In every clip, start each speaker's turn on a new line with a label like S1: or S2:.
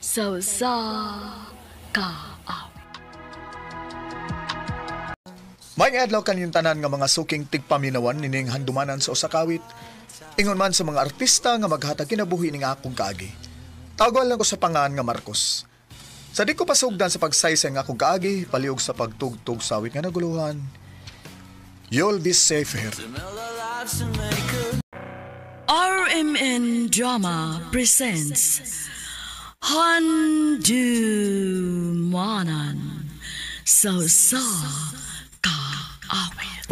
S1: Sa usa ka awit.
S2: May adlaw kanyang tanan nga mga suking tigpaminawan nining handumanan sa usa ka awit. Ingon man sa mga artista nga maghatag kinabuhi ning akong kaagi. Tawgon lang ko sa pangan nga Marcos. Sa di ko pasugdan sa pagsaysay nga akong kaagi, paliog sa pagtugtog sa awit nga naguluhan. You'll be safe here.
S1: RMN Drama presents Handumanan sa usa ka awit.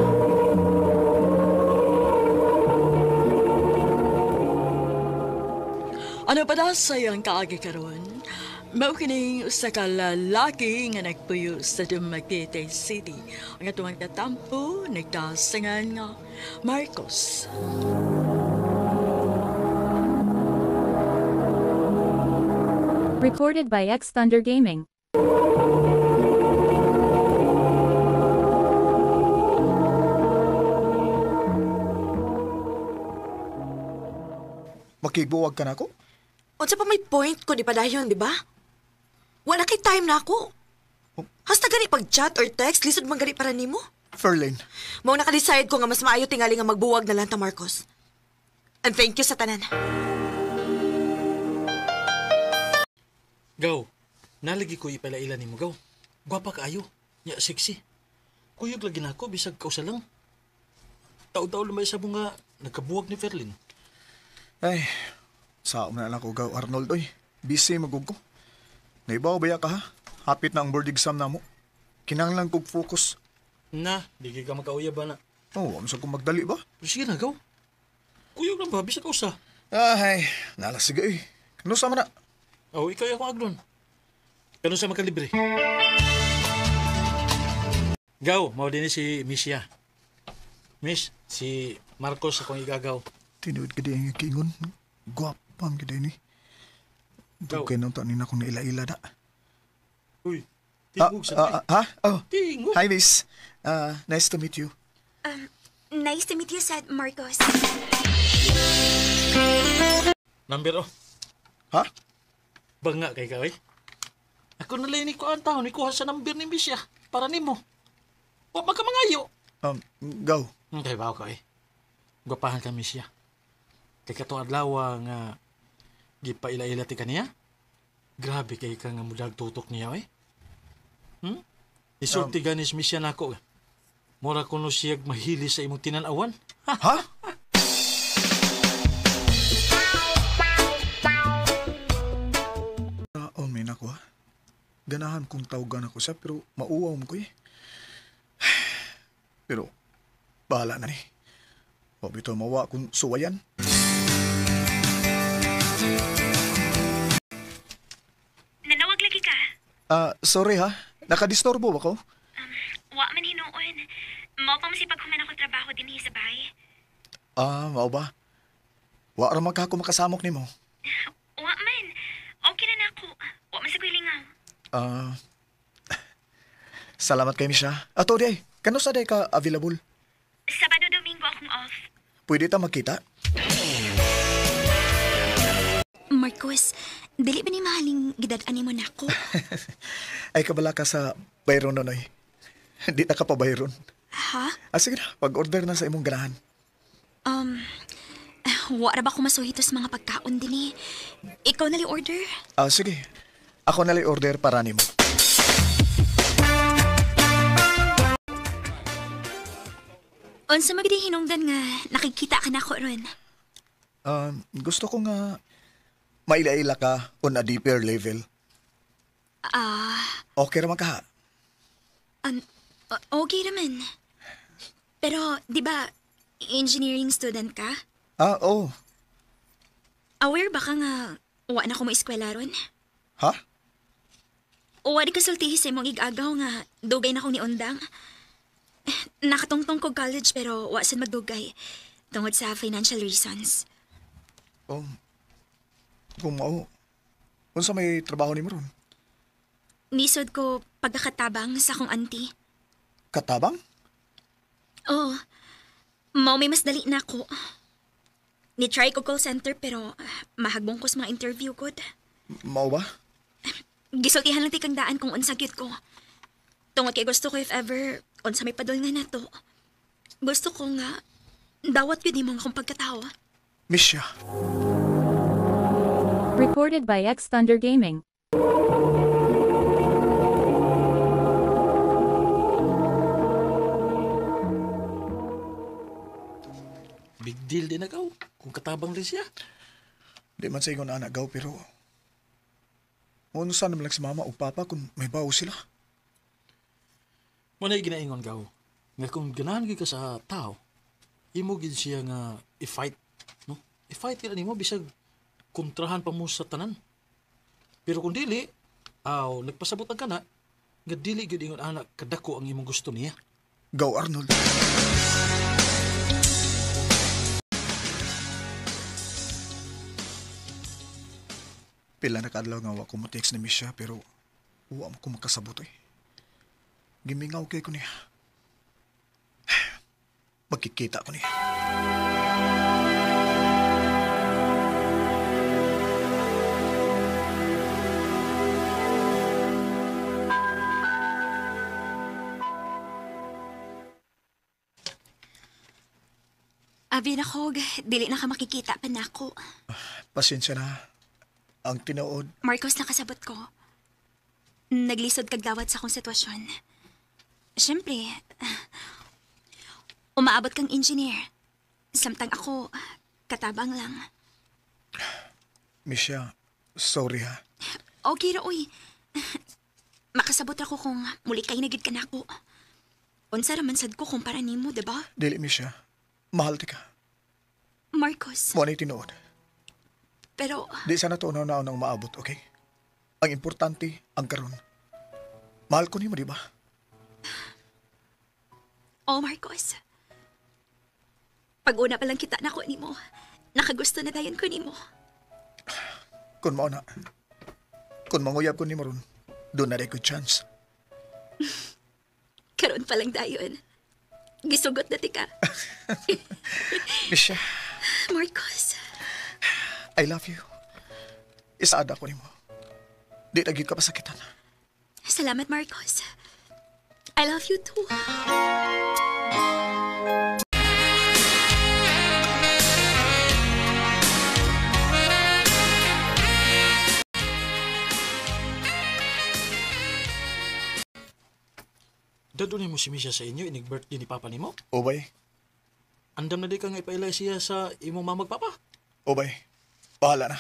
S1: Ano pa na sa iyang kaagi karon? Mao kining usa ka lalaki nga nagpuyo sa Dumaguete City. Ang atong tatampo nagtasangan nga Marcos.
S3: Recorded by X Thunder Gaming.
S2: Makigbuwag ka na ako?
S4: Unsa pa may point ko di pa dayon, di ba? Wala kay time na ako. Hasta gani pag chat or text, lisod man gani para nimo.
S2: Ferlin,
S4: Mao naka-decide ko nga mas maayo tingali nga magbuwag na lang ta, Marcos. And thank you sa tanan.
S5: Gaw, nalagi ko ipalaila nimo gaw. Gwapa kaayo, nya sexy. Kuyog lagi nako bisag kausa lang. Taw-taw lumay sa bunga nagkabuwag ni Ferlin.
S2: Ay, sao na lang ko gaw Arnold oy. Busy magug ko. Naibaw ba ya ka ha? Hapit na ang board exam namo. Kinahanglan kog focus.
S5: Na, di kay ka makauya ba na?
S2: Oh, amsa kong magdali ba?
S5: Pero sige na gaw. Kuyog lang ba bisag kausa.
S2: Ay, nala sige eh. Kano sa man na?
S5: Oh, ikaw akong agnon. Kano sa makalibre? Gaw, mao din ni si Misha. Miss, si Marcos akong igagaw.
S2: Tinuod ka di ang kingon. Gwapang ka ni.
S5: Gaw.
S2: Dugay nang tanin akong naila-ila da.
S5: Uy, tingog sa
S2: Ha? Oh.
S5: Tingog.
S2: Hi, miss. Nice to meet you.
S6: Nice to meet you, sad Marcos.
S5: Number oh.
S2: Ha?
S5: Banga kay ka, oy. Ako na lang ni kuan taon, ni kuha sa number ni Misha para nimo. Wa man ka mangayo.
S2: Gaw.
S5: Kay bawo ka, oy. Gwapahan ka Misha. Kay katong adlaw nga gipaila-ila ti kaniya. Grabe kay ka nga mudag tutok niya, oy. Isulti ganis Misha nako. Mura kuno siyag mahili sa imong tinan-awan.
S2: Ha? Oh, may nako ha. Ganahan kong tawagan ako siya pero mauwaw mo ko eh. Pero bahala na ni. Wa bitaw mawa kung suwayan.
S6: Nanawag lagi ka.
S2: Sorry ha. Nakadisturbo ba ko?
S6: Wa man hinuon. Mao pa masipag human ako trabaho dinhi sa bahay.
S2: Mao ba? Wa ra man ka ako makasamok nimo.
S6: Wa man. Okay na nako. Wa man sa ko'y lingaw.
S2: Salamat kay Misha. Ato day, kano sa day ka available?
S6: Sabado Domingo akong off.
S2: Pwede ta magkita?
S6: Marcos, dili ba ni mahaling gidad-an nimo nako?
S2: Ay kabala ka sa bayron nonoy. Di ta ka pa bayron.
S6: Ha?
S2: Sige na, pag-order na sa imong ganahan.
S6: Wa ra ba ko masuhito sa mga pagkaon dinhi? Ikaw na li order?
S2: Sige. Ako na li order para nimo.
S6: Unsa man gid hinungdan nga nakikita ka nako ron?
S2: Gusto ko nga maila-ila ka on a deeper level. Okay ra man ka ha?
S6: Okay raman. Pero, di ba, engineering student ka?
S2: Oo.
S6: Aware ba ka nga wa na ko mo eskwela ron?
S2: Ha?
S6: O wa di ka sultihi sa imong igagaw nga dugay na kong niundang. Nakatungtong ko college pero wa sad magdugay tungod sa financial reasons.
S2: Oh. Kung mao, unsa may trabaho nimo ron?
S6: Nisod ko pagkakatabang sa akong auntie.
S2: Katabang?
S6: Oo. Mao may mas dali na ako. Ni-try ko call center pero mahagbong ko sa mga interview ko.
S2: Mao ba?
S6: Gisultihan lang ti kang daan kung unsa gyud ko. Tungod kay gusto ko if ever unsa may padol nga nato. Gusto ko nga dawat gyud nimo akong pagkatawo.
S2: Misha.
S3: Recorded by X Thunder Gaming.
S5: Big deal din na gaw. Kung katabang rin siya.
S2: Di man sa ingon anak gaw pero unsa naman lang si mama o papa kung may bawo sila.
S5: Mo na ginaingon gaw. Nga kung ganahan gyud ka sa tao, imo gid siya nga i-fight, no? I-fight kila nimo bisag kontrahan pa mo sa tanan. Pero kung dili, aw nagpasabot ang kana, nga dili gyud ingon anak kadako ang imong gusto niya.
S2: Gaw Arnold. Pila na kaadlaw nga wa ko mo-text ni Misha pero wa mo ko makasabot eh. Gimingaw kay ko niya. Magkikita ko niya.
S6: Abi na ko, dili na ka makikita pa nako.
S2: Pasensya na. Ang tinuod.
S6: Marcos, nakasabot ko. Naglisod kag dawat sa akong sitwasyon. Siyempre, umaabot kang engineer. Samtang ako, katabang lang.
S2: Misha, sorry ha.
S6: Okay ra, uy. Makasabot ako kung muli kay nagid ka nako. Unsa ra man sad ko kung para nimo, diba?
S2: Dili, Misha. Mahal ti ka.
S6: Marcos,
S2: Mo na tinuod.
S6: pero
S2: Di sana to na nang maabot, okay? Ang importante, ang karon. Mahal ko nimo, di ba?
S6: Oh, Marcos. Pag-una pa lang kita nako nimo, nakagusto na dayon ko nimo.
S2: Kung mao na, kung manguyab ko nimo ron, doon na good chance.
S6: Karon pa lang dayon. Gisugot na ti ka.
S2: Misha,
S6: Marcos,
S2: I love you. Isaad ako nimo. Di na gyud ka pasakitan.
S6: Salamat, Marcos. I love you too.
S5: Dadunay mo si Misha sa inyo, inig birthday ni Papa nimo.
S2: Obay,
S5: Andam na di ka nga ipailay siya sa imong mamag papa.
S2: obay. Bahala na.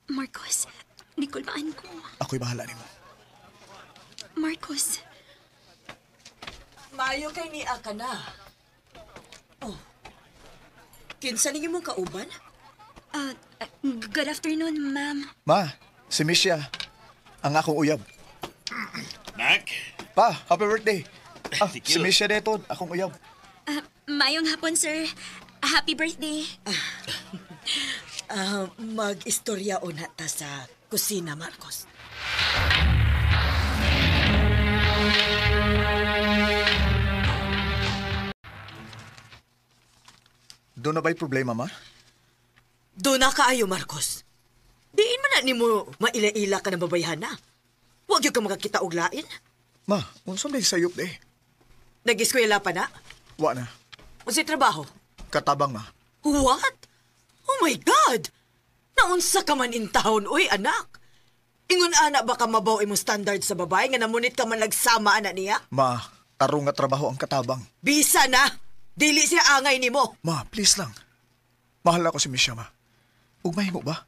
S6: Marcos, nikulmaan ko.
S2: Ako'y bahala nimo.
S6: Marcos,
S4: Maayo kay niya ka na. Oh. Kinsa ninyo mong kauban?
S6: Good afternoon, ma'am.
S2: Ma, si Misha, ang akong uyab.
S7: Nak?
S2: Pa, happy birthday. Ah,
S7: Thank
S2: si
S7: you.
S2: Misha dito, akong uyab.
S6: Maayong hapon, sir. Happy birthday.
S4: Mag-istorya una ta sa kusina, Marcos.
S2: Doon na ba'y problema, ma?
S4: Doon na kaayo, Marcos. Diin man na nimo maila-ila ka ng babayhana. Huwag yun ka makakita og lain.
S2: Ma, unsa may sayop eh?
S4: Nag-eskwela pa na?
S2: Wa na.
S4: Unsay trabaho?
S2: Katabang, ma.
S4: What? Oh my God! Naunsa ka man in town, uy, anak. Ingon ana ba ka mabaw imong standard sa babae nga namunit ka man nagsama ana niya?
S2: Ma, tarong nga trabaho ang katabang.
S4: Bisa na! Dili siya angay nimo.
S2: Ma, please lang. Mahal ako si Misha, ma. Ug mahimo ba?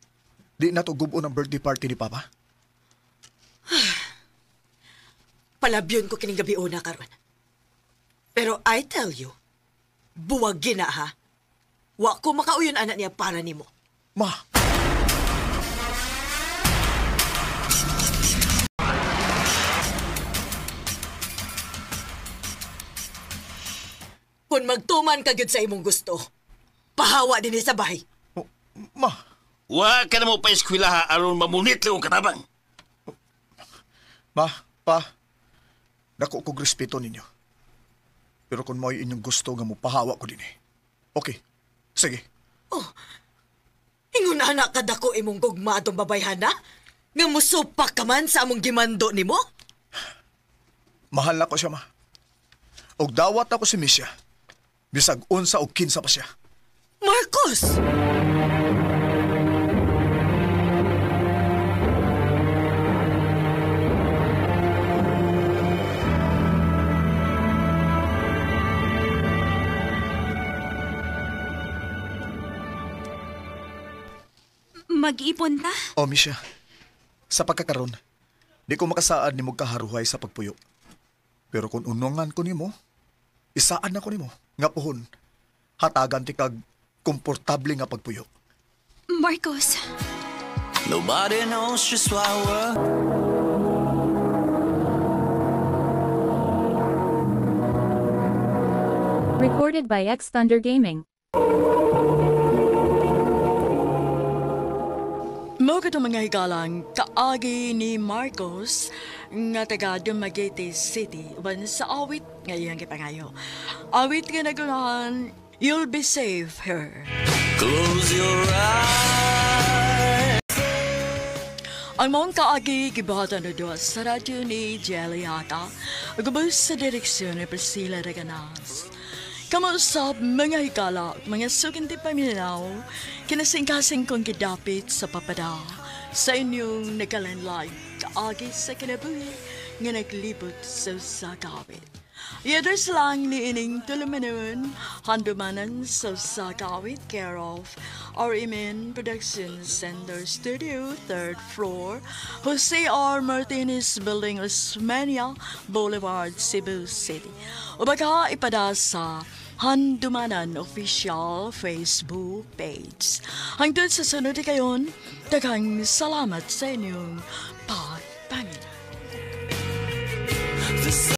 S2: Di na to gubo ng birthday party ni Papa?
S4: Palabyon ko kining gabi una karon. Pero I tell you, buwag na ha. Wa ko makauyon anak niya para nimo.
S2: Ma!
S4: Kung magtuman ka gyud sa imong gusto, pahawa din sa bahay.
S2: Oh, ma,
S7: Wa ka na mo pa eskwelaha aron mamunit lang og katabang.
S2: Ma, pa, dako kog respeto ninyo. Pero kung mo'y inyong gusto nga mopahawa ko dinhi. Okay, sige.
S4: Ingon anak kadako imong gugma atong babayhana? Nga musupak ka man sa among gimando nimo?
S2: Mahal na ko siya, ma. Og dawat ako si Misha. Bisag unsa og kinsa pa siya.
S4: Marcos!
S6: Mag-ipon ta?
S2: O, Misha, sa pagkakaron, di ko makasaad nimo kaharuhay sa pagpuyo. Pero kung unungan ko nimo, isaan ako nimo, nga puhon, hatagan ti kag komportable nga pagpuyo.
S6: Marcos,
S8: Nobody knows just why we're
S3: Recorded by X Thunder Gaming.
S1: Mao kadtong mga higalang kaagi ni Marcos nga taga Dumaguete City uban sa awit nga iyang gipangayo. Awit nga nagunahan, You'll Be Safe Here.
S8: Close your eyes.
S1: Ang maong kaagi gibuhatan na duha sa radyo ni Jelly Haka, gubos sa direksyon ni Priscilla Reganas. Kamausap mga higala, mga sukinti paminaw, kinasingkasing kong gidapit sa papada, sa inyong nagalanlag, kaagi sa kinabuhi, nga naglibot sa usakawit. Yaders lang ni ining tulumanon, handumanan sa Usakawit, care of RMN Production Center Studio, 3rd floor, Jose R. Martinez Building, Osmeña Boulevard, Cebu City. O baka ipada sa Handumanan Official Facebook page. Hangtod sa sunod kayon, daghang salamat sa inyong